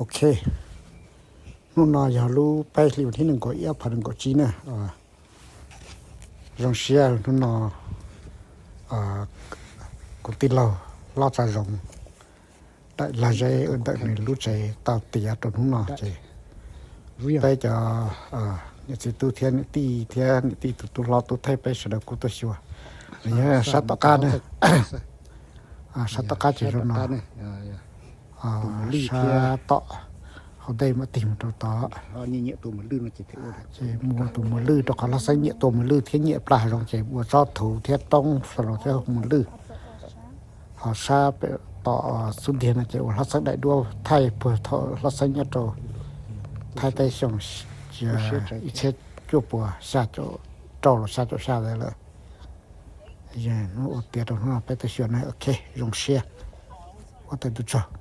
Ok, hnub no yog lub peb hlis vas thib nees nkaum ib ob phav nees nkaum tsib na. Zoo siab hnub no kuv tij laug Hlob Tsav Zoov daim lag zeb ua ntawm nws lub tsev tau tiav rau hnub no ces peb cov niam txiv tub thiab niam tij thiab niam tij tus tub hlob tub thawj peb sawv daws kuj tuaj xyuas. Nws nyob sab tom qab na, sab tom qab ces zoo no, sab tom hauv ntej mam tig mus rau tod. Ces muaj tus muas lwj rau qhov Hlob Xeeb nyiam tua muas lwj thiab nyiam plag hav zoov ces ua tsob thuv thiab roob xo los thiab muas lwj. Ho sab pem tom xub ntiag no ces ua Hlob Xeeb daim duab thaij puag thaum Hlob Xeeb nyob rau Thaib teb xyoo ib txhiab cuaj puas xya caum rau los xya caum xya ntawd lawm. Hnub ua tiav rau hnub no peb tuaj xyuas na, ok, zoo siab. Ua tes tus tsaug.